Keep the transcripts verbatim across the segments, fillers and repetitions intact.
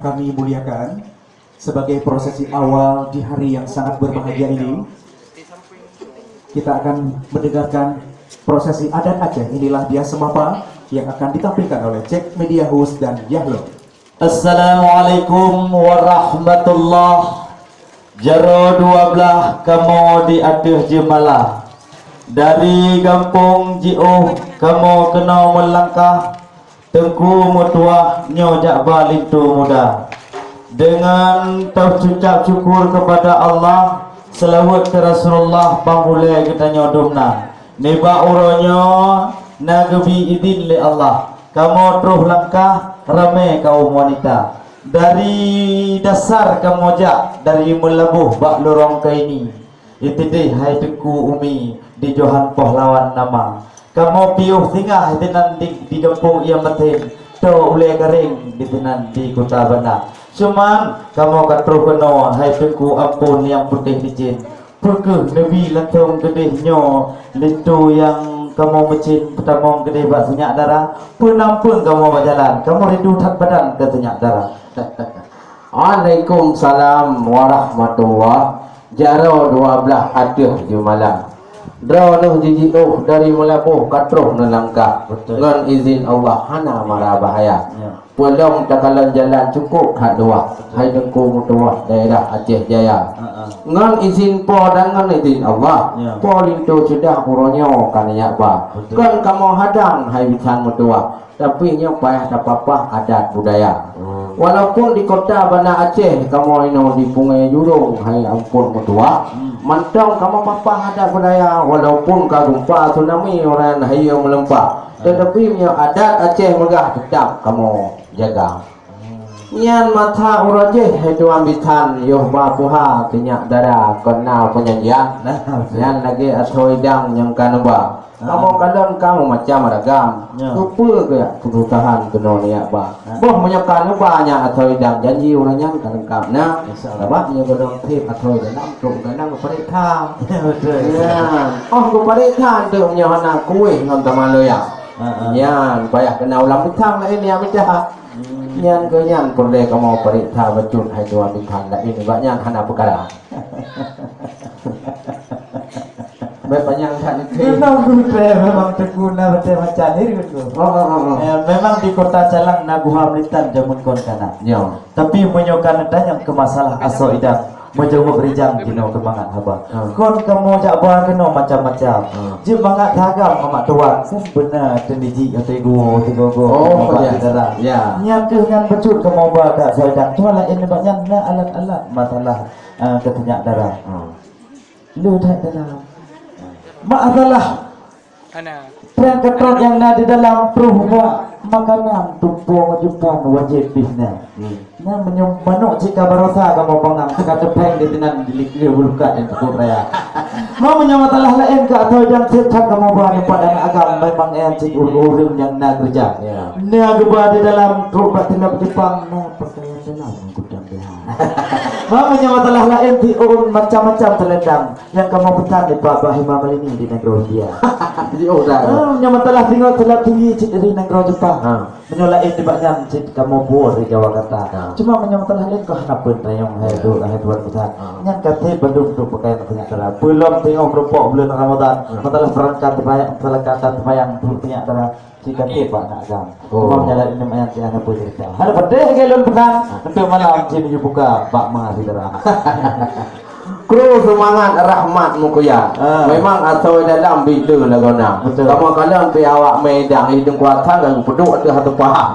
Kami muliakan, sebagai prosesi awal di hari yang sangat berbahagia ini, kita akan mendengarkan prosesi adat Aceh. Inilah dia semapa yang akan ditampilkan oleh Cek Media Host dan Yahya. Assalamualaikum warahmatullah. Jaroe dua blaih kamoe di ateueh jeumala. Dari gampông jiôh kamoe keunoe meulangkah, Teungku meutuwah nyoe jak ba linto muda. Deungon teucucab syukur keupada Allah, seulaweuet keu Rasulullah, bang ulée geutanyoe dum na. Nibak uroe nyoe na geubri idhin lé Allah, kamoe troh langkah ramé kawöm wanita. Dari dasar kamoe jak dari Meulaboh bak lorong Kaini. Itideh hai Teungku Umi di Johan Pahlawan nama. Kamoe piôh singgah disinan di, di gampông Ia Maten, toe ulée garéng disinan di Kuta Banda. Cuman kamoe ka troh keunoe hai Teungku amphon nyang putéh licén. Peu kheueh neubi langsong keudeh nyoe linto nyang kamoe meucén peutamong keudeh bak sinyak dara? Peu na amphon kamoe bak jalan, kamoe rindu that badan keu sinyak dara. Waalaikumsalam warahmatullah. Jaroe dua blaih ateueh jeumala. Droeneuh jijiôh dari Meulaboh ka troh neulangkah. Betul. Ngon izin Allah hana mara bahaya. Ya. Peulom takalon jalan cukup that luwah. Betul. Hai Teungku meutuwah daerah Aceh Jaya. Ha, ha. Ngon izin Po dan ngon izin Allah, ya, Po linto ceudah uroe nyoe ka neujak ba. Betul. Kon kamoe hadang hai bisan meutuwah. Tapi nyoe payah tapapah adat budaya. Hmm. Walaupun di kota Banda Aceh kamoe inoe di Pungai Jurong hai amphon meutuwah, hmm, mantong kamoe papah adat budaya, walaupun ka geumpa tsunami uroe nyan hayeue meulimpah. Hmm. Tetapi meunyoe adat Aceh meugah teutap kamoe jaga. Hmm. Nyan masa uroe jih hai tuan bisan yoh ba puha sinyak dara kon na peujanjian. Nah, nyan lagée asoe idang nyang ka neuba. Kamoe kalon ka meumacam ragam. Ya. Keupeue geuyak keuseusahan keunoe neujak ba? Ha. Boh meunyoe ka neuba nyan asoe idang janji ureueng nyan ka leungkap na. Insya Allah. Sabab nyoe gohlom treb asoe dalam trok dalam geupareksa. Ya, betul. Ya. Oh, geupareksa tu meunyoe hana kueh ngon tamah loyak. Ha, ha. Nyan payah keunoe ulam pisang laén nyang mita. Hmm. Nyan keuh nyan peureulée kamoe pareksa bacut hai tuan bisan laén nibak nyan hana peukara. Baik banyak that ni. Memang gurée, memang teungku na batée macam ni betul. Oh, oh, oh, oh. Eh, memang di Kota Calang na guha meulitan jameun kon kana. Ya. Tapi meunyoe ka neutanyong keu masalah asoe idang, meujaweueb rijang jinoe keu mangat haba. Ha. Kon kamoe jak ba keunoe macam-macam. Ha. Jeuet mangat tagam mamak tuan, kan beuna teuniji ateueh gua, ateueh gogo, oh, ya, di dalam. Ya. Nyan keuh nyan bacut kamoe ba keu asoe idang. Cuma laén nibak nyan na alat-alat masalah, eh, keu sinyak dara. Ha. Le that dalam. Masalah. Hana. Pran keton nyang na di dalam pruh bak makanan tumpông jupan wajéb pih na. Hmm. Nyan meunyoe manok cit ka barosa kamoe bangang, ka teupeng di sinan di likeu bulukat nyang teupok raya. Ma meunyoe masalah laén ka atau jam sét that kamoe ba nimpat aneuk agam, memang nyan cit ureueng-ureueng nyang na keureuja. Ya. Na geuba di dalam trok bak teunob Jepang, na pakaian dalam gudang B H. Ma meunyoe masalah laén di ureueng macam-macam selendang. Nyang kamoe peusan dipat bak Hima Malini di nanggroe India. Di oh, dah. Ah, nyang meusalah singoh teulat tinggi cit dari nanggroe Jepang. Ha. Meunyoe laén nibak nyan cit kamoe buet di Jawa Kata. Ha. Cuma meunyoe meusalah laén keuh hana peue tanyong hai tu, hai tuan peusan. Ha. Nyan ka treb bandum tu pakaian sinyak dara. Peulom teungoh meureumpok buleuen Ramadan. Ha. Meusalah peurangkat seumayang, meusalah kata seumayang tu sinyak dara. Cit ka treb bak aneuk agam. Oh. Cuma meunyoe laén nibak nyan cit hana peue cerita. Hana peudeh lagée lôn peusan. Ha. Untuk malam cit meunyoe buka bak ma sidara. Kru seumangat rahmat meukuya. Ah. Memang asoe dalam binte lagoe na. Betul. Kamoe kalon pih awak mé idang, idang kuasa dan peuduek ateueh ateueh paha.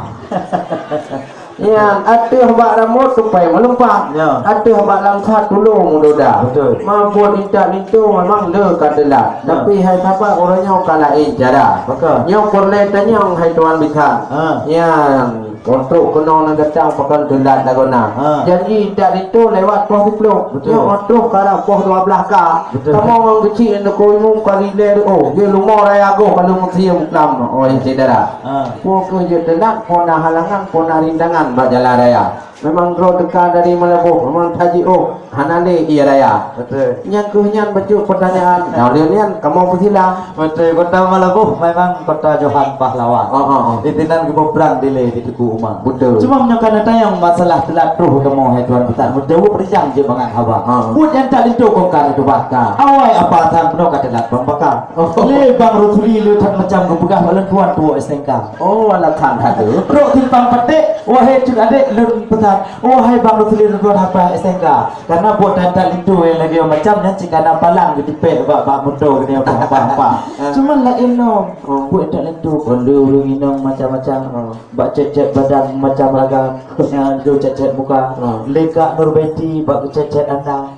Nyan, ateueh bak rambot tupai meulumpat. Ya. Ateueh bak langsat tulông meudoda. Betul. Mabot intat linto memang le ka teulat. Ya. Tapi hai saban uroe nyoe ka laén cara. Betul. Nyoe peureulée tanyong hai tuan bisan. Ah. Nyan. Untuk keunoe neugatang pakon teulat lagoe na. Ha. Janji intat linto lewat poh siplôh. Betul. Nyoe troh karab poh dua blaih ka. Betul. Kamoe ngon geuchik Teungku Imum ka rilée reuôh. Ye lumoe raya goh ka lheueh musém lam, oh, syedara. Ha. Peu kheueh jeuet teulat, peu na halangan, peu na rintangan bak jalan raya. Memang droe teuka dari Meulaboh, memang tajiôh hana lé ie raya. Betul. Nyang keuh nyan bacut peutanyaan. Nah, lheueh nyan kamoe peusila. Betul, kota Meulaboh memang kota Johan Pahlawan. Oh, oh, oh. Di sinan geuboh prang dilèe di Teungku Umar. Betul. Cuma meunyoe ka neutanyong masalah teulat troh kamoe hai tuan bisan, meujaweueb rijang jeuet bangat haba. Oh. Buet nyang that linto kong ka neuteuba ka. Awai apa san peunoh ka teulat bang baka. Oh. Lé Bang Rusli le that macam geupeugah bak lôn tuan tuwoe S T N K. Oh, alah that hadu. Trok simpang paték, wahé cut adék lôn peusan. Wahai Bang Rusli lôn tuan haba S T N K. Karena buet that linto nyang lagèe macam nyan cit kana palang geutipék bak, bak moto geutanyoe hampa-hampa. Ah. Cuma laén lom. Oh. Buet that linto kon lé ureueng inong macam-macam. Oh. Bak cét-cét badan macam ragam. Nyang lé cét-cét muka. Oh. Lé Kak Nurbaiti bak cét-cét andang.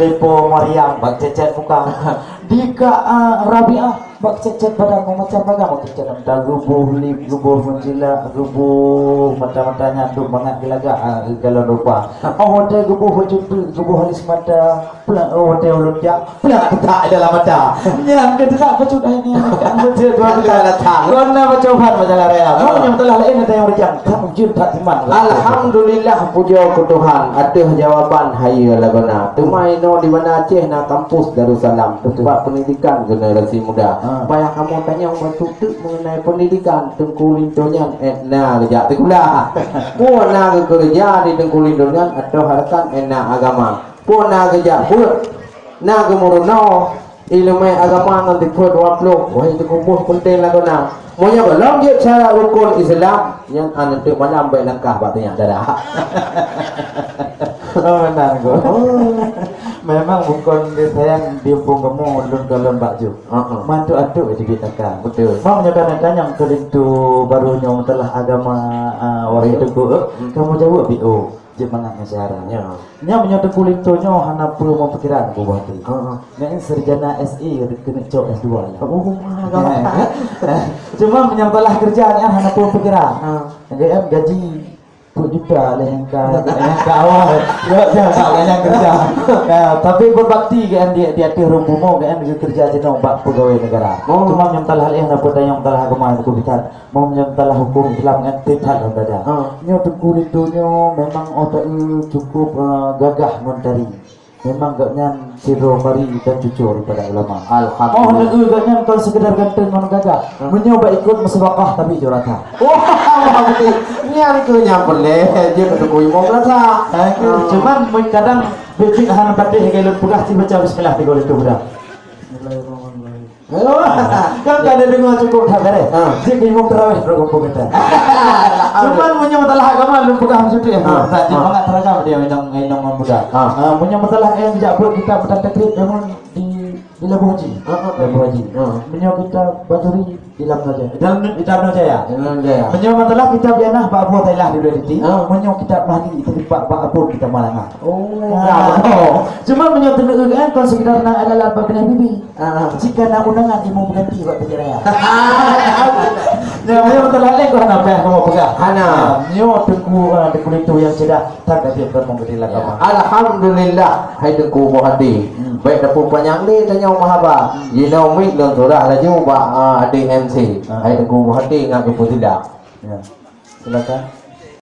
Lé Po Mariam bak cét-cét muka. Di Kak, ah, Rabiah bak cét-cét badan macam ragam, cét-cét mata, geuboh lip, geuboh meucilak, geuboh mata-mata nyanduk mangat geulagak, ah, galon rupa. Oh, watèe geuboh baju teuk, geuboh alis mata, peulak, oh, watèe ulôn jak, peulak teutak dalam mata. Nyan keuh teutak bacut ai nyan, kan beutôi tuan. Betul, datang. Tuan na bacoban masalah raya. Ah. Meunyoe masalah laén ada nyang rijang, kan ujeuen that iman. Alhamdulillah, pujoe keu Tuhan, ateueh jawaban hayeue lagoena. Teuma inoe di Banda Aceh na kampus Darussalam, teumpat pendidikan generasi muda. Ah. Payah kamoe tanyong bacut teuk mengenai pendidikan, Teungku Linto nyan, eh, na geujak sikula. Peue na geukeureuja di Teungku Linto nyan, atau harakan, eh, na agama. Peue na geujak beuet, na geumeurunoe ileumèe agama ngon sifeuet dua ploh. Wahai Teungku, boh peunteng lagoena. Meunyoe gohlom jeuet syarat rukon Islam, nyan aneuk teuk malam bèk langkah bak teungoh dara. Oh, meunan, Guru. Oh. Memang bukon geusayang di umpung kamoe lôn gohlom bak jeuet. Heeh. Mantuk-antuk di bit taka. Betul. Meunyoe ka neutanyong keu linto baru nyoe masalah agama, ah, wahai Teungku, eh, hmm, kamoe jaweueb, "Bi, oh, jeuet mangat ngon syedara." Ya. Nyan meunyoe Teungku Linto nyoe hana peue meupikiran bubuh até. Heeh. Nyan sarjana S E keuneuk cok S dua lah. Oh, agama. Eh, eh. Cuma meunyoe masalah keureuja nyan hana peue meupikiran. Ha. Gaji peuet juta lé nyang ka, nyang ka awai. Ya, ya, tak payah keureuja. Ya, tapi berbakti kan di, di ateueh rhueng bumoe kan geukeureuja jinoe bak peugawée negara. Oh. Cuma nyang talah lé na peutanyong talah agama buku bisan. Meunyoe talah huköm Islam kan teutab lom dada. Ha. Nyoe Teungku Linto nyoe memang otak cukup, eh, gagah ngon tari. Memang gobnyan sidroe pari dan cucu daripada ulama. Alhamdulillah. Oh, neu-eu gobnyan kon sekedar ganteng ngon gagah. Hmm. Meunyoe bak ikot musabaqah tapi juara sa. Wah, wah, beutôi. Nyan keuh nyang peureulèe jeuet keu imum rasa. Ah, itu. Hmm. Cuman mun kadang bibit hana patéh lagèe lôn peugah, ci baca bismillah tiga kali tu dah. Bismillahirrahmanirrahim. Kan ka neudeungoe cukup that beureh. Ha. Jeuet keu imum tarawih trok gampông gata. Cuman meunyoe masalah agama lôn peugah meusutuek, ha, tak, ha, jeuet mangat teuragam dia inong, inong muda. Ha. Ha, meunyoe masalah nyang jak buet kitab dan takrib memang di, di Labuhan Haji. Ha, ha. Labuhan Haji. Ha. Meunyoe kitab Bajuri di Lam Jaya. Dalam, di Lam Jaya. Lam Jaya. Meunyoe masalah kitab Ianah bak Abu Thailah di Dua Titi. Ha. Meunyoe kitab Mahdi itu di bak, bak Abu kita Malanga. Oh, ha. Cuma meunyoe teuneuk kan kon sekedar na alat-alat bak keuneuk bibi. Ah. Jika na undangan, imum ganti bak peujaraya. Ya, ya, beutôi lah, lé kau hana payah kamoe peugah. Hana. Ah, nyoe Teungku, ah, Teungku Linto nyang ceudah, tak ada dia pun mengerti lah, ya, kamoe. Alhamdulillah, hai Teungku Buhadi. Hmm. Baik dapur panyang ni tanya mahaba. Hmm. Jinoe mic lôn surah laju bak, ah, adik M C. Ah. Hai Teungku Buhadi ngan Teungku Sida. Ya. Silakan.